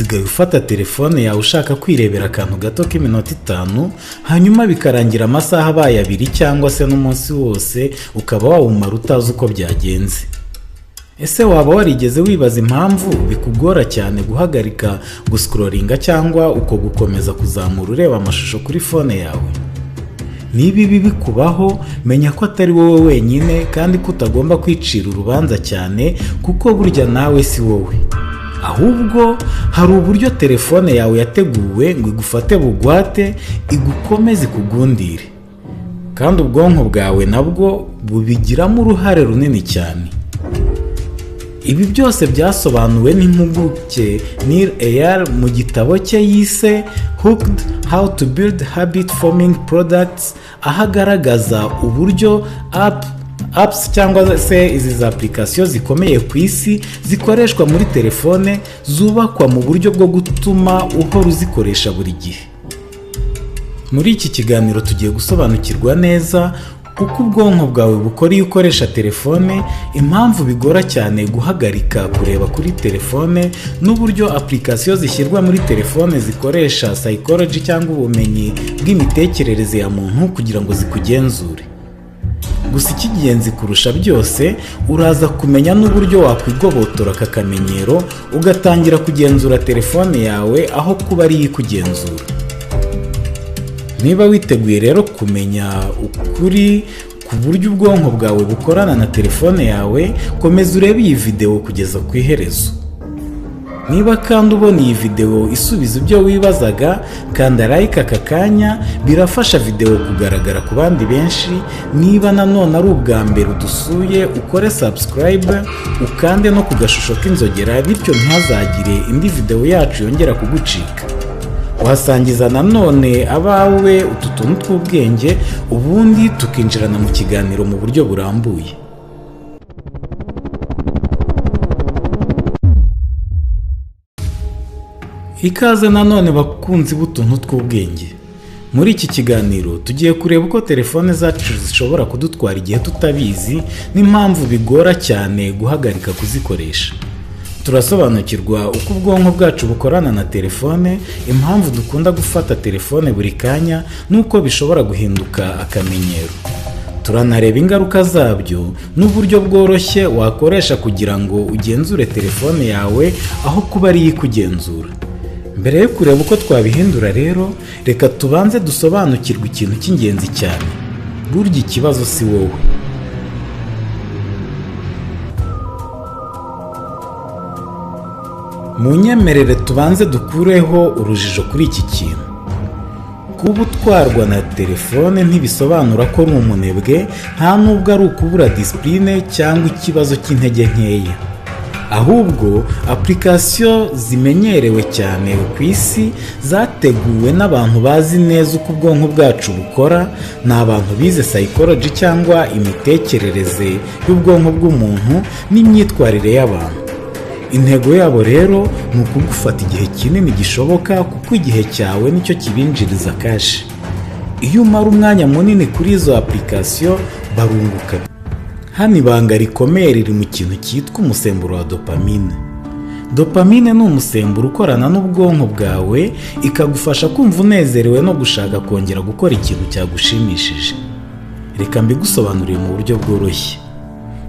Usigaye ufata telefone yawe ushaka kwirebera akantu gato k'iminota 5, hanyuma bikarangira amasaha abaye 2 cyangwa se n'umunsi wose ukaba wawumara utazi uko byagenze. Ese waba warigeze wibaza impamvu bikugora cyane guhagarika guscrollinga cyangwa uko gukomeza kuzamura ureba amashusho kuri phone yawe? Niba ibi bikubaho, menya ko atari wowe wenyine kandi ko utagomba kwicira urubanza cyane, kuko burya nawe si wowe. Ahubwo hari uburyo telefone yawe yateguwe ngo igufate bugwate, igukomeze, ikugundire, kandi ubwonko bwawe nabwo bubigiramo uruhare runini cyane. Ibi byose byasobanuwe n'impuguke Nir Eyal mu gitabo cye yise "Hooked: How to Build Habit Forming Products", aho agaragaza uburyo apps cyangwa se izi za application zikomeye ku isi zikoreshwa muri telefone zubakwa mu buryo bwo gutuma uhora uzikoresha buri gihe. Muri iki kiganiro tugiye gusobanukirwa neza uko ubwonko bwawe bukora iyo ukoresha telefone, impamvu bigora cyane guhagarika kureba kuri telefone, n'uburyo application zishyirwa muri telefone zikoresha psychology cyangwa ubumenyi bw'imitekerereze ya muntu kugira ngo zikugenzure. Gusa icy'ingenzi kurusha byose, uraza kumenya n'uburyo wakwigobotora aka kamenyero, ugatangira kugenzura telefone yawe aho kuba ariyo ikugenzura. Niba witeguye rero kumenya ukuri ku buryo ubwonko bwawe bukorana na telefone yawe, komeza urebe iyi videwo kugeza ku iherezo. Niba kandi ubona iyi videwo isubiza ibyo wibazaga, kanda like aka kanya, birafasha videwo kugaragara ku bandi benshi. Niba nanone ari ubwa mbere udusuye, ukore subscribe, ukande no ku gashusho k'inzogera, bityo ntihazagire indi videwo yacu yongera kugucika. Wasangiza nanone abawe utu tuntu tw'ubwenge, ubundi tukinjirana mu kiganiro mu buryo burambuye. Ikaze nanone bakunzi b'utuntu tw'ubwenge. Muri iki kiganiro tugiye kureba uko telefone zacu zishobora kudutwara igihe tutabizi n'impamvu bigora cyane guhagarika kuzikoresha. Turasobanukirwa uko ubwonko bwacu bukorana na telefone, impamvu dukunda gufata telefone buri kanya n'uko bishobora guhinduka akamenyero. Turanareba ingaruka zabyo n'uburyo bworoshye wakoresha kugira ngo ugenzure telefone yawe aho kuba ariyo ikugenzura. Mbere yo kureba uko twabihindura rero, reka tubanze dusobanukirwe ikintu cy'ingenzi cyane: burya ikibazo si wowe. Munyemerere tubanze dukureho urujijo kuri iki kintu. Kuba utwarwa na telefone ntibisobanura ko uri umunebwe, nta nubwo ari ukubura discipline cyangwa ikibazo cy'intege nkeya. Ahubwo application zimenyerewe cyane ku isi zateguwe n'abantu bazi neza uko ubwonko bwacu bukora. Ni abantu bize psychology cyangwa imitekerereze y'ubwonko bw'umuntu n'imyitwarire y'abantu. Intego yabo rero ni ukugufata igihe kinini gishoboka, kuko igihe cyawe nicyo kibinjiriza cash. Iyo umara umwanya munini kuri izo application, barunguka. Hano ibanga rikomeye riri mu kintu cyitwa umusemburo wa dopamine. Dopamine ni umusemburo ukorana n'ubwonko bwawe, ikagufasha kumva unezerewe no gushaka kongera gukora ikintu cyagushimishije. Reka mbigusobanurire mu buryo bworoshye.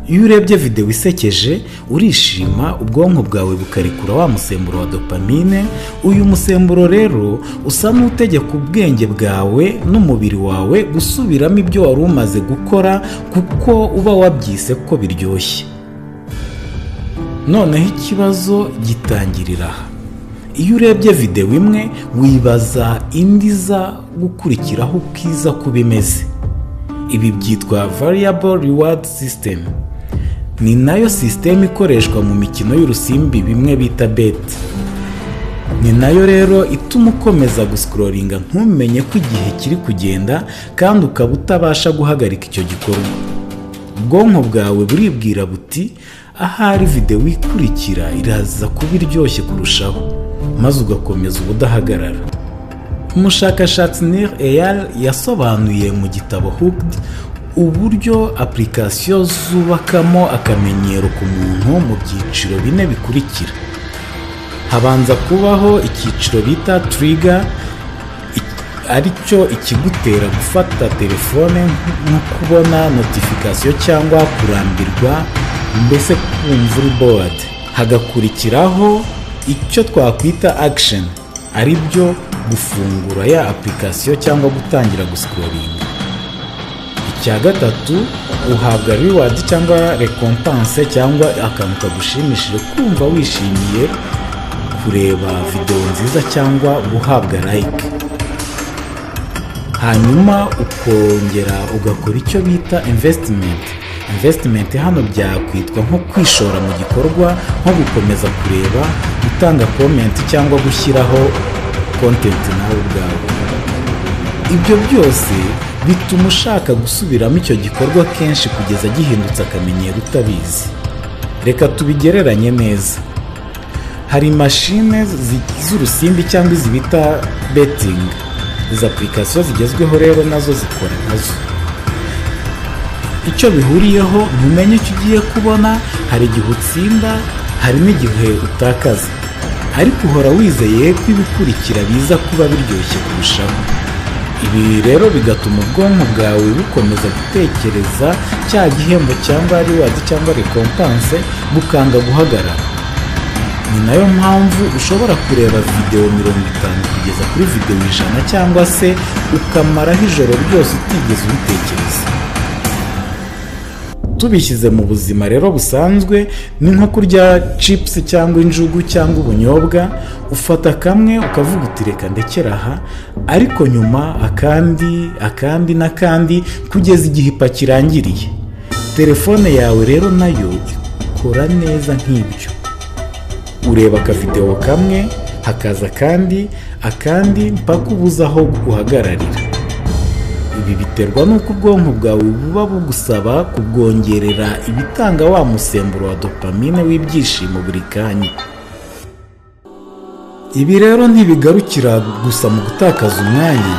Iyo urebye videwo isekeje, urishima, ubwonko bwawe bukarekura wa musemburo wa dopamine. Uyu musemburo rero usa n'utegeka ubwenge bwawe n'umubiri wawe gusubiramo ibyo wari umaze gukora, kuko uba wabyise ko biryoshye. Noneho ikibazo gitangirira aha: iyo urebye videwo imwe, wibaza indi iza gukurikiraho uko iza kuba imeze. Ibi byitwa variable reward system. Ni nayo sisiteme ikoreshwa mu mikino y'urusimbi, bimwe bita bet. Ni nayo rero ituma ukomeza guscrollinga ntumenye ko igihe kiri kugenda, kandi ukaba utabasha guhagarika icyo gikorwa. Ubwonko bwawe buribwira buti: "Ahari videwo ikurikira iraza kuba iryoshye kurushaho", maze ugakomeza ubudahagarara. Umushakashatsi Nir Eyal yasobanuye mu gitabo Hooked uburyo application zubakamo akamenyero ku muntu mu byiciro bine bikurikira. Habanza kubaho icyiciro bita trigger, aricyo ikigutera gufata telefone, nko kubona notification cyangwa kurambirwa, mbese kumva uri bored. Hagakurikiraho icyo twakwita action, ari byo gufungura ya application cyangwa gutangira guscrollinga. Icya gatatu, uhabwa reward cyangwa récompense, cyangwa akantu kagushimishije, kumva wishimiye kureba videwo nziza cyangwa guhabwa like. Hanyuma ukongera ugakora icyo bita investment. Investment hano byakwitwa nko kwishora mu gikorwa, nko gukomeza kureba, gutanga comment cyangwa gushyiraho content nawe ubwawe. Ibyo byose bituma ushaka gusubiramo icyo gikorwa kenshi kugeza gihindutse akamenyero utabizi. Reka tubigereranye neza. Hari mashine z'urusimbi cyangwa izi bita betting. Izi application zigezweho rero nazo zikora nkazo. Icyo bihuriyeho, ntumenye icyo ugiye kubona. Hari igihe utsinda, hari n'igihe utakaza, ariko uhora wizeye ko ibikurikira biza kuba biryoshye kurushaho. Ibi rero bigatuma ubwonko bwawe bukomeza gutekereza cya gihembo cyangwa reward cyangwa récompense, bukanga guhagarara. Ni nayo mpamvu ushobora kureba videwo 50 kugeza kuri videwo 100, cyangwa se ukamaraho ijoro ryose utigeze ubitekereza. Tubishyize mu buzima rero busanzwe, ni nko kurya chips cyangwa injugu cyangwa ubunyobwa. Ufata kamwe ukavuga uti: "Reka ndekere aha," ariko nyuma akandi, akandi n'akandi, kugeza igihe ipaki irangiriye. Telefone yawe rero nayo ikora neza nk'ibyo. Ureba akavidewo kamwe, hakaza akandi, akandi, mpaka ubuze aho uhagararira. Ibi biterwa n'uko ubwonko bwawe buba bugusaba kubwongerera ibitanga wa musemburo wa dopamine w'ibyishimo buri kanya. Ibi rero ntibigarukira gusa mu gutakaza umwanya,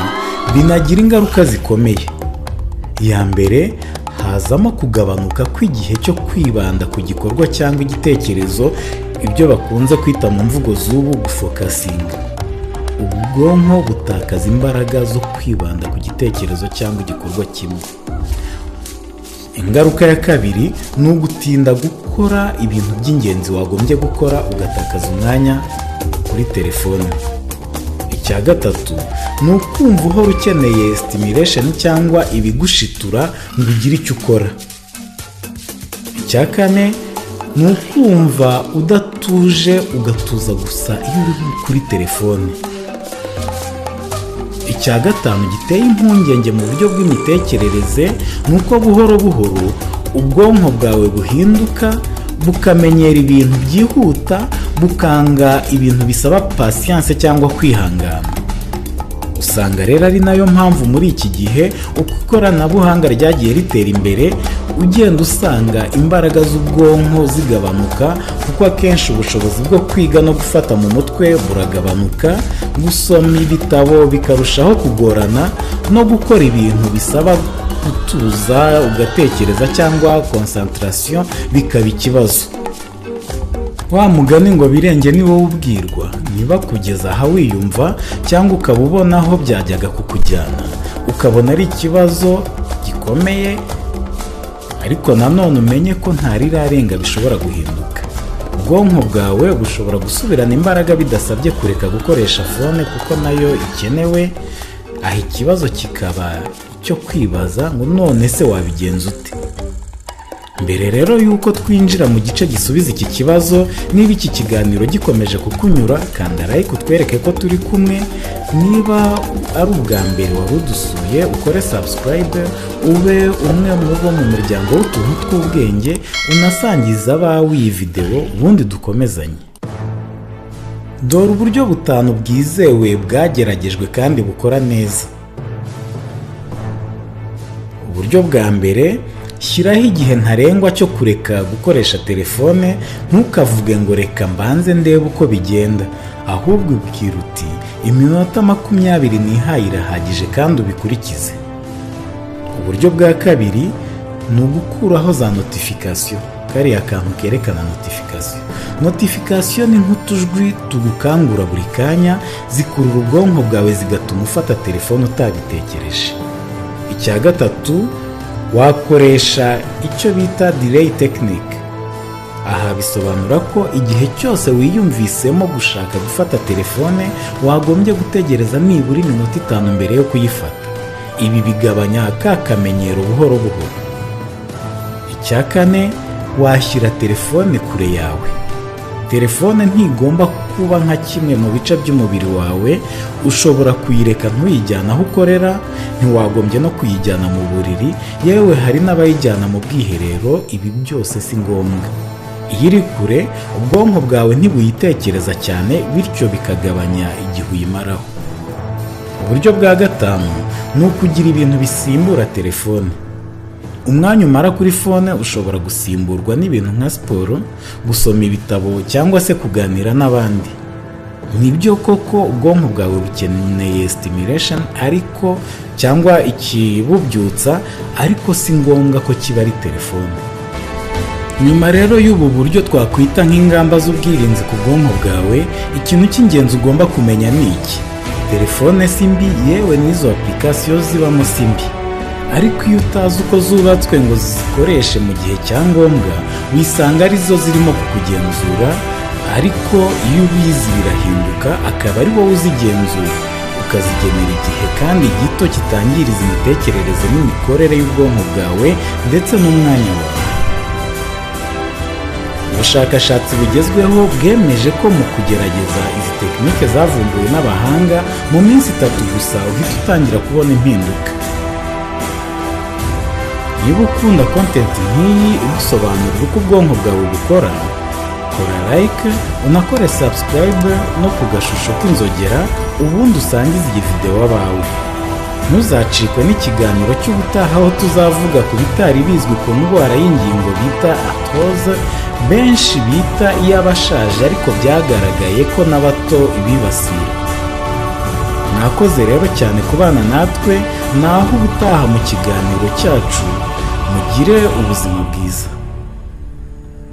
binagira ingaruka zikomeye. Iya mbere, hazamo kugabanuka kw'igihe cyo kwibanda ku gikorwa cyangwa igitekerezo, ibyo bakunze kwita mu mvugo z'ubu gufocusinga. Ubwonko butakaza imbaraga zo kwibanda ku gitekerezo cyangwa igikorwa kimwe. Ingaruka ya kabiri ni ugutinda gukora ibintu by'ingenzi wagombye gukora, ugatakaza umwanya kuri telefone. Icya gatatu ni ukumva uhora ukeneye stimulation cyangwa ibigushitura ngo ugire icyo ukora. Icya kane ni ukumva udatuje, ugatuza gusa iyo uri kuri telefone. Icya gatanu giteye impungenge mu buryo bw'imitekerereze ni uko buhoro buhoro ubwonko bwawe buhinduka, bukamenyera ibintu byihuta, bukanga ibintu bisaba patience cyangwa kwihangana. Usanga rero ari nayo mpamvu muri iki gihe, uko ikoranabuhanga ryagiye ritera imbere, ugenda usanga imbaraga z'ubwonko zigabanuka, kuko akenshi ubushobozi bwo kwiga no gufata mu mutwe buragabanuka, gusoma ibitabo bikarushaho kugorana, no gukora ibintu bisaba gutuza ugatekereza cyangwa concentration bikaba ikibazo. Wa mugani ngo birenge ni wowe ubwirwa. Niba kugeza aha wiyumva, cyangwa ukaba ubona aho byajyaga kukujyana, ukabona ari ikibazo gikomeye, ariko nanone umenye ko ntarirarenga, bishobora guhinduka. Ubwonko bwawe bushobora gusubirana imbaraga bidasabye kureka gukoresha phone, kuko nayo ikenewe. Aha ikibazo kikaba icyo kwibaza ngo: "None se wabigenza ute?" Mbere rero y'uko twinjira mu gice gisubiza iki kibazo, niba iki kiganiro gikomeje kukunyura, kanda like utwereke ko turi kumwe. Niba ari ubwa mbere wari udusuye, ukore subscribe, ube umwe mu bo mu muryango w'utuntu tw'ubwenge, unasangiza abawe iyi videwo, ubundi dukomezanye. Dore uburyo butanu bwizewe, bwageragejwe kandi bukora neza. Uburyo bwa mbere: shyiraho igihe ntarengwa cyo kureka gukoresha telefone. Ntukavuge ngo: "Reka mbanze ndebe uko bigenda," ahubwo ubwira uti: "Iminota 20 nihaye irahagije," kandi ubikurikize. Uburyo bwa kabiri ni ugukuraho za notification, kariya kantu kerekana notification. Notification ni nk'utujwi tugukangura buri kanya, zikurura ubwonko bwawe, zigatuma ufata telefone utabitekereje. Icya gatatu, wakoresha icyo bita delay technique. Aha bisobanura ko igihe cyose wiyumvisemo gushaka gufata telefone, wagombye gutegereza nibura iminota 5 mbere yo kuyifata. Ibi bigabanya ka kamenyero buhoro buhoro. Icya kane, washyira telefone kure yawe. Telefone ntigomba kuba nka kimwe mu bice by'umubiri wawe. Ushobora kuyireka ntuyijyane aho ukorera, ntiwagombye no kuyijyana mu buriri, yewe hari n'abayijyana mu bwiherero. Ibi byose si ngombwa. Iyo iri kure, ubwonko bwawe ntibuyitekereza cyane, bityo bikagabanya igihe uyimaraho. Uburyo bwa gatanu ni ukugira ibintu bisimbura telefone. Umwanya umara kuri phone ushobora gusimburwa n'ibintu nka siporo, gusoma ibitabo cyangwa se kuganira n'abandi. Nibyo koko ubwonko bwawe bukeneye stimulation ariko, cyangwa ikibubyutsa, ariko si ngombwa ko kiba ari telefone. Nyuma rero y'ubu buryo twakwita nk'ingamba z'ubwirinzi ku bwonko bwawe, ikintu cy'ingenzi ugomba kumenya ni iki: telefone si mbi, yewe n'izo application zibamo si mbi, ariko iyo utazi uko zubatswe ngo zikoreshe mu gihe cya ngombwa, wisanga arizo zirimo kukugenzura. Ariko iyo ubizi birahinduka, akaba ari wowe uzigenzura, ukazigenera igihe kandi gito kitangiriza imitekerereze n'imikorere y'ubwonko bwawe ndetse n'umwanya wawe. Ubushakashatsi bugezweho bwemeje ko mu kugerageza izi tekinike zavumbuwe n'abahanga, mu minsi 3 gusa uhita utangira kubona impinduka. Niba ukunda content nk'iyi igusobanurira uko ubwonko bwawe bukora, kora like, unakore subscribe no ku gashusho k'inzogera, ubundi usangize iyi videwo abawe. Ntuzacikwe n'ikiganiro cy'ubutaha, aho tuzavuga ku bitari bizwi ku ndwara y'ingingo bita arthrose, benshi bita iy'abashaje, ariko byagaragaye ko n'abato ibibasira. Mwakoze rero cyane kubana natwe, naho ubutaha mu kiganiro cyacu. Mugire ubuzima bwiza.